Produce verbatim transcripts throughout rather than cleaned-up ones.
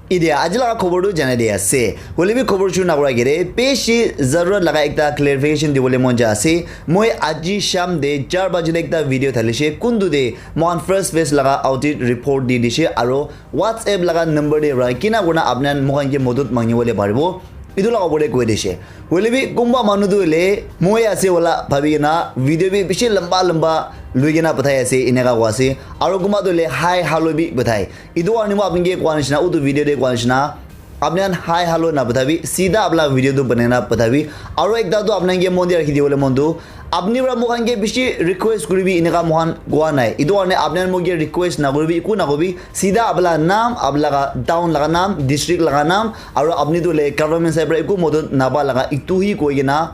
Idia aji laga khobor tu janai di ase. Hoile bi khobor shuru nakura agere, peshi zarurat laga ekta clarification dibole mon ja ase. Moi aji sham de char baje le ekta video thalishe, kuntu de mohan first phase laga audit report di dishe, aro WhatsApp laga number de ra kina kurna apni khan mohan ke modot mangi bole paribo. Etu laga opor te koi dishe. Hoile bi kunba manu tu hoile moi ase wala bhabi kena video bi bishi lamba lamba lui kena pathai ase, eneka koi ase. Aro kunba tu hoile hi hello bi pathai. Etu karne moi apni ke koa nishina, utu video te koa nishina, apni khan hi hello na pathabi, sida apna video tu banai na pathabi. Aro ekta tu apni ke mon de rakhi dibole mon tu, apni para moikhan ke bishi request kuribi, eneka moikhan koa nai. Etu karne apni khan moike request na kuribi, eku na kobi, sida apna naam, apna laga town laga naam, district laga naam, aro apni tu le government side para eku modot napa laga etu hi koi kena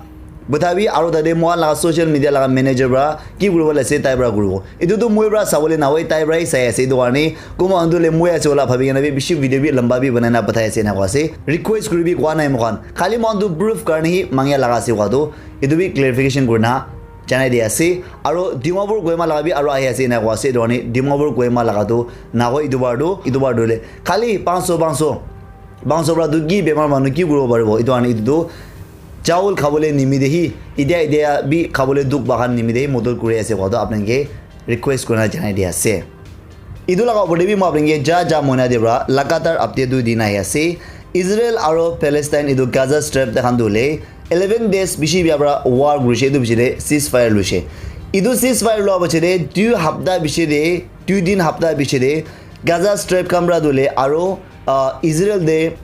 pathabi, aro tate moikhan laga social media laga manager para ki kuribo le ase, tai para kuribo. Etu tu moi para sabole nahoi, tai para hi sai ase. Etu karne kunba khan tu le moi ase wala bhabi kena bi bishi video bi lamba bi banai na pathai ase, eneka koi ase. Request kuribi koa nai moikhan. Khali moikhan tu proof karne hi mangya laga ase koa tu. Etu bi clarification kurina janai di ase. Aro Dimapur Kohima laga bi aro ahi ase, eneka koi ase. Etu karne Dimapur Kohima laga tu nahoi etu bar tu, etu bar tu le khali panch so, panch so, panch so para tu ki bemar manu ki kuribo paribo? Etu karne etu tu chawol khabole nimite hi, itia itia bi khabole dukh pa khan nimite hi modot kuri ase koa tu apni ke request kurina janai di ase. Etu laga opor te bi moi apni ke ja ja moina de para lagatar update tu dina ahi ase. Israel aro Palestine etu Gaza Strip te khan tu hoile eleven days bishi bia para war kurishe, etu piche te ceasefire luishe. Etu ceasefire lua piche te dui hapta piche te, dui din hapta piche te Gaza Strip khan para tu hoile aro ah, Israel te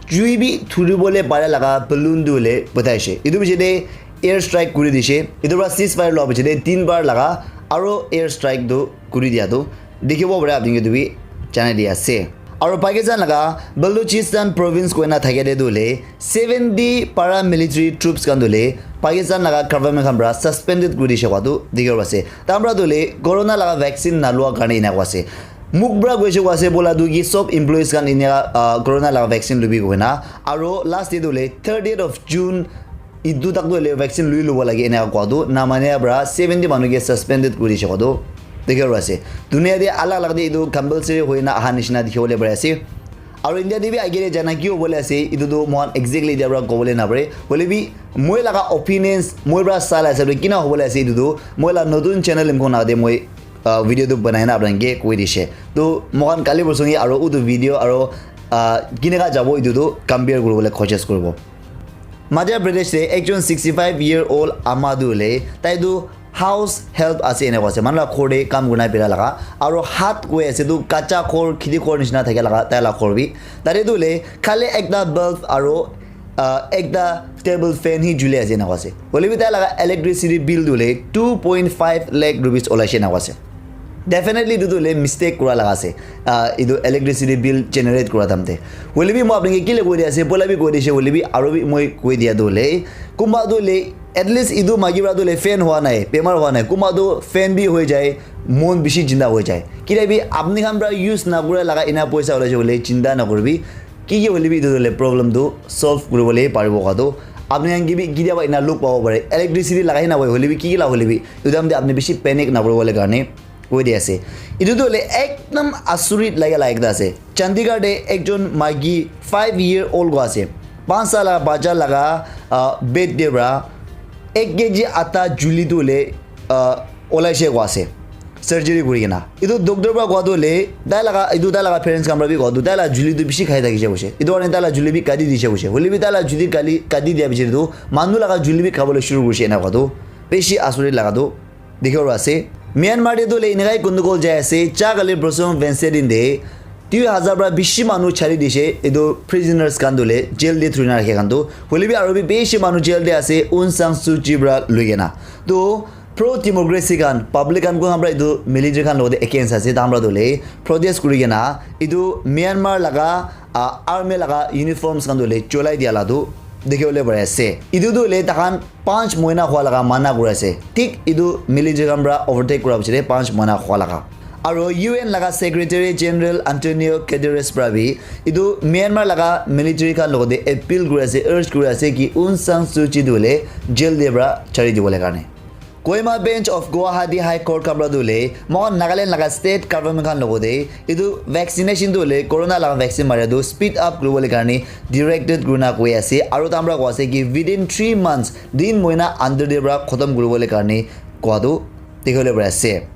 jui bi thuribole para laga balloon tu hoile pathaishe. Etu piche te air strike kuri dishe. Etu para ceasefire lua piche te tin bar laga aro air strike tu kuri dia tu dikhibo pare, apni ke tu bi janai di ase. Aro Pakistan laga Balochistan province koina thakia te tu hoile seventy paramilitary troops khan tu hoile Pakistan laga government khan para suspended kuri dishe koa tu dikhibo ase. Tamra tu hoile corona laga vaccine nalua karne ena koi ase. Muk para koise koa ase bola tu ki sob employees khan inia ah, corona laga vaccine lubi koina. Aro last day tu hoile thirtieth of June etu tak tu hoile vaccine lui lobo lage ena koa tu namania para seventy manu ke suspended kuri dishe koa tu dikhibo ase. Dunia te alag alag te etu compulsory hoina aha nishina dikhibole pari ase. Aro India te bi agere jana ki hobole ase, etu tu moikhan exactly etia para kobole napare. Hoile bi moi laga opinions, moi para sa la hisab te kina hobole ase, etu tu moi la notun channel imkon na te moi ah, video tu banai na apni ke koi dishe. To moikhan kali porsu ke aro utu video aro ah, kineka jabo etu tu compare kuribole koshish kuribo. Madhya Pradesh te ekjon sixty five year old ama tu hoile, tai tu house help ase ena koi ase. Manu la ghor te kam kurina bera laga. Aro hat koi ase tu kacha ghor, kheti ghor nishina thakia laga tai la ghor bi. Tate tu hoile khali ekta bulb aro ah, ekta table fan hi juli ase ena koi ase. Hoile bi tai laga electricity bill tu hoile two point five lakh rupees olaishe ena koi ase. Definitely etu tu hoile mistake kura laga ase. Ah, etu electricity bill generate kura time te. Hoile bi moi apni ke kile koi di ase, poila bi koi dishe, hoile bi aro bi moi koi dia tu hoile, kunba tu hoile at least etu maiki para tu hoile fan hua nai, bemar hua nai. Kunba tu fan bi hoi jai, mon bishi jinda hoi jai. Kile bi apni khan para use na kura laga ena poisa olaishe hoile chinta na kuribi. Ki ki hoile bi etu hoile problem tu solve kuribole paribo koa tu. Apni khan ke bi kitiaba ena luk pabo pare. Electricity lagai na hoi hoile bi ki ki la hoile bi. Etu time te apni bishi panic na kuribole karne koi di ase. Etu tu hoile ekdam asurit lage la ekta ase. Chandigarh te ekjon maiki five year old koi ase. Panch sal laga bacha laga ah, bed te para ek kg atta juli tu hoile ah, olaishe koi ase. Surgery kuri kena. Etu doctor para koa tu hoile, tai laga, etu tai laga parents khan para bi koa tu, tai laga juli tu bishi khai thakishe koishe. Etu karne tai laga juli bi kati dishe koishe. Hoile bi tai laga juli kali, kati dia piche tu, manu laga juli bi khabole shuru kurishe ena koa tu. Bishi asurit laga tu dikhibo ase. Myanmar te tu hoile enekai gundugol jai ase. Ja kali Bosong Wednesday din te, dui hajar para bishi manu chari dishe, etu prisoners khan tu hoile jail te thurina rakhe khan tu. Hoile bi aro bi bishi manu jail te ase, Aung San Suu Kyi para lui kena. Tu pro democracy khan, public khan kun khan para etu military khan logote against ase, tahan para tu hoile protest kuri kena etu Myanmar laga ah, army laga uniforms khan tu hoile cholai dia la tu dikhi bole pari ase. Etu tu hoile tahan panch mohina hua laga mana kuri ase. Thik etu military khan para overtake kura piche te panch mohina hua laga. Aro U N laga Secretary General Antonio Guterres para bi etu Myanmar laga military khan logote appeal kuri ase, urge kuri ase ki Aung San Suu Kyi tu hoile jail te para chari dibole karne. Kohima Bench of Guwahati High Court khan para tu hoile moikhan Nagaland laga state government khan logote etu vaccination tu hoile corona laga vaccine mara tu speed up kuribole karne directed kurina koi ase, aru tai khan para koi ase ki within three months, tin mohina under te para khatam kuribole karne koa tu dikhibole pari ase.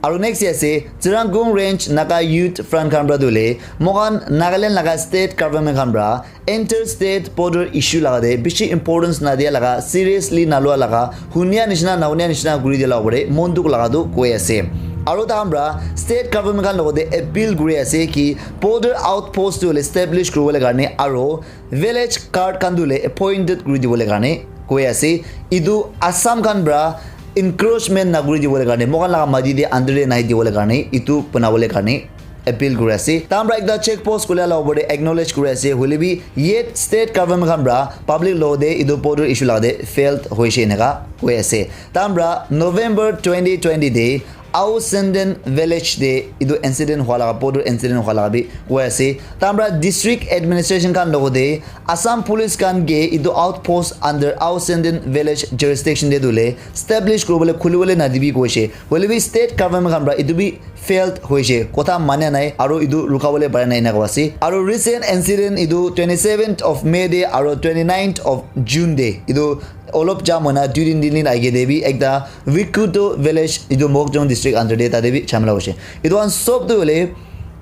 Aru next te ase Chirangkung Range Naga Youth Front khan para tu hoile moikhan Nagaland laga state government khan para inter state border issue laga te bishi importance nadia laga, seriously nalua laga, hunia nishina nahunia nishina kuri dia laga opor te mon dukh laga tu koi ase. Aru tai khan para state government khan logote appeal kuri ase ki border outpost tu hoile establish kuribole karne aru village guard khan tu hoile appointed kuri dibole karne koi ase. Etu Assam khan para encroachment na kuri dibole karne, moikhan laga mati te under te nai dibole karne etu banabole karne appeal kuri ase. Tai khan para ekta check post khula laga opor te acknowledge kuri ase, hoile bi yet state government khan para public logote etu border issue laga te failed hoise eneka koi ase. Tai khan para November twenty twenty te Ao Senden village te etu incident hua laga, border incident hua laga bi koi ase. Tai khan para district administration khan logote Assam police khan ke etu outpost under Ao Senden village jurisdiction te tu hoile establish kuribole khulibole nadibi koise. Hoile bi state government khan para etu bi failed hoise, kotha mania nai aru etu rukabole para nai eneka koi ase. Aru recent incident etu twenty seventh of May te aru twenty ninth of June te etu olop jam hoina dui din tin din age te bi ekta Vikuto village etu Mokokchung district under te tate bi jhamela hoise. Etu khan sob tu hoile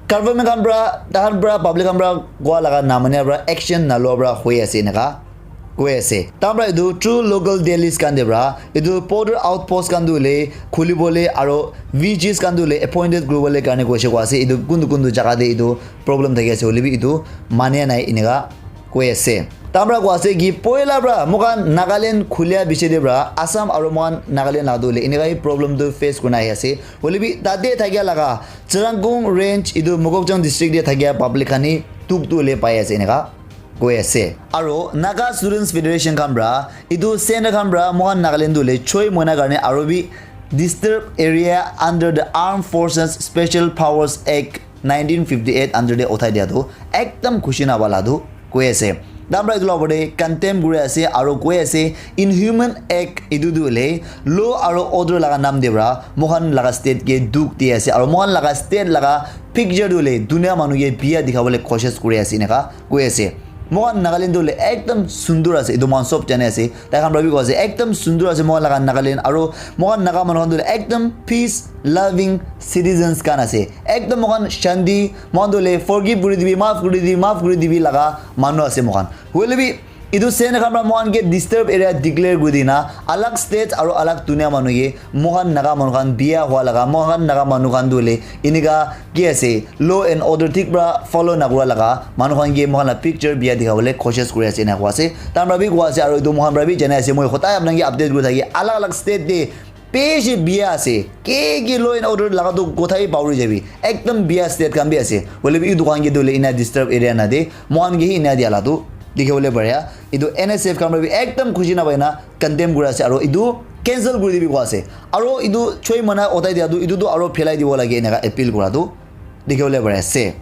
government khan para, tai khan para, public khan para koa laga namania para action nalua para hoi ase eneka koi ase. Tai khan para etu true local dailies khan te para etu border outpost khan tu hoile khulibole aru V Gs khan tu hoile appointed kuribole karne koise koi ase. Etu kuntu kuntu jaga te etu problem thaki ase hoile bi etu mania nai eneka koi ase. Tai khan para koi ase ki poila para moikhan Nagaland khulia biche te para Assam aru moikhan Nagaland laga tu hoile eneka hi problem tu face kurina ahi ase. Hoile bi tate thakia laga Chirangkung Range etu Mokokchung district te thakia public khan hi dukh tu hoile pai ase eneka koi ase. Aru Naga Students Federation khan para etu center khan para moikhan Nagaland tu hoile choi mohina karne aru bi disturbed area under the Armed Forces Special Powers Act nineteen fifty eight under te uthai dia tu ekdam khushi napa la tu koi ase. Tai khan para etu laga opor te condemn kuri ase aru koi ase inhuman act etu tu hoile law aru order laga nam te para moikhan laga state ke dukh di ase aru moikhan laga state laga picture tu hoile dunia manu ke biya dikhabole koshish kuri ase eneka koi ase. Moikhan Nagaland tu hoile ekdam sundur ase, etu moikhan sob jane ase. Tai khan para bi koi ase ekdam sundur ase moikhan laga Nagaland, aru moikhan Naga manu khan tu hoile ekdam peace loving citizens khan ase. Ekdam moikhan shanti, moikhan tu hoile forgive kuri dibi, maaf kuri dibi, maaf kuri dibi laga manu ase moikhan. Hoile bi etu center khan para moikhan ke disturb area declare kuri dina alag state aru alag dunia manu ke moikhan Naga manu khan biya hua laga, moikhan Naga manu khan tu hoile eneka ki ase, law and order thik para follow nakura laga manu khan ke moikhan la picture biya dikhabole koshish kuri ase ena koi ase. Tai khan para bi koi ase aru etu moikhan para bi janai ase, moi hodai apni khan ke update kuri thaki. Alag alag state te bishi biya ase, ke ke law and order laga tu kotha hi pauri jabi, ekdam biya state khan bi ase. Hoile bi etu khan ke tu hoile ena disturb area na de, moikhan ke hi ena dia la tu dikhibole pare. Etu N S F khan para bi ekdam khushi napai na condemn kuri ase aru etu cancel kuri dibi koi ase. Aru etu choi mana uthai dia tu etu tu aru phelai dibo lage eneka appeal kura tu dikhibole pari ase.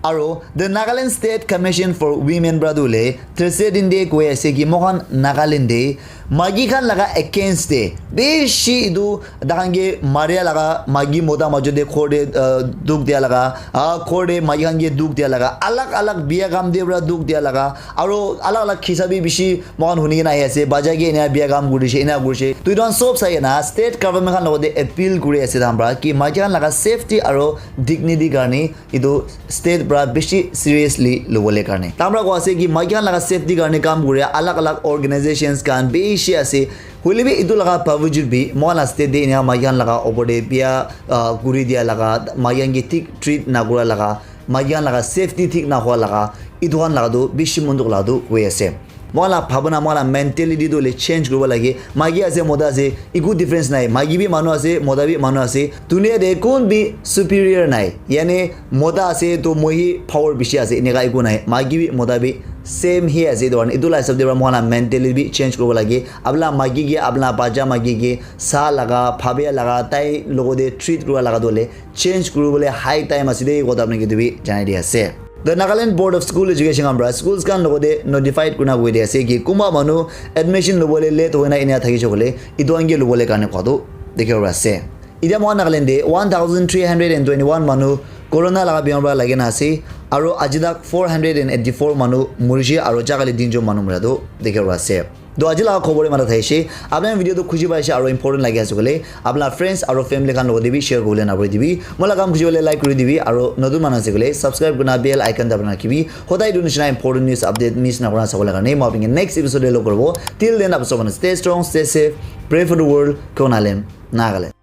Aru the Nagaland State Commission for Women para tu hoile Thursday din te koi ase ki moikhan Nagaland te maiki khan laga against te bishi etu tai khan ke maria laga, maiki mota majot te ghor te, uh, dukh dia laga, ah, ghor te maiki khan ke dukh dia laga, alag alag biya kam te para dukh dia laga, aru alag alag kisa bi bishi moikhan huni kena ahi ase, bacha ke ena biya kam kurishe, ena kurishe. Tu etu khan sob sai kena state government khan logote appeal kuri ase tai khan para ki maiki khan laga safety aru dignity karne etu state para bishi seriously lobole karne. Tai khan para koi ase ki maiki khan laga safety karne kam kura alag alag organizations khan bishi ase. Hoile bi etu laga bawajud bi moikhan la state te ena maiki khan laga opor te biya, ah, kuri dia laga, maiki khan ke thik treat nakura laga, maiki khan laga safety thik nahua laga, etu khan laga tu bishi mon dukh laga tu hoi ase. Moikhan la bhabana, moikhan la mentality tu hoile change kuribo lage. Maiki ase, mota ase, eku difference nai. Maiki bi manu ase, mota bi manu ase. Dunia te kun bi superior nai. Yani mota ase to moi hi power bishi ase, eneka eku nai. Maiki bi mota bi same hi ase. Etu karne etu la hisab te para moikhan la mentality bi change kuribo lage. Apni la maiki ke, apni la bacha maiki ke sa laga, bhabia laga, tai logote treat kuribo laga tu hoile change kuribole high time ase de, kotha apni ke etu bi janai di ase. The Nagaland Board of School Education khan para schools khan logote notified kurina koi di ase ki kunba manu admission lobole late hoina enia thakishe koile etu khan ke lobole karne koa tu dikhibo pari ase. Etia moikhan Nagaland te one thousand three hundred and twenty-one manu corona laga bimar para lagi na ase, aru aji tak four hundred and eighty-four manu murishe aru jagale tinjon manu mura tu dikhibo pari ase. To aji laga khobor imata thaishe. Apni video tu khushi paishe aru important lagi ase koile apna friends aru family khan logote bi share kuribole napahori dibi. Moi laga kam khushi hoile like kuri dibi aru notun manu ase koile subscribe kurina bell icon dabana rakhibi. Hodai etu nishina important news update miss nakura sabole karne. Moi apni next episode te log koribo. Till then, apni sob manu stay strong, stay safe, pray for the world, Konalem, Nagaland.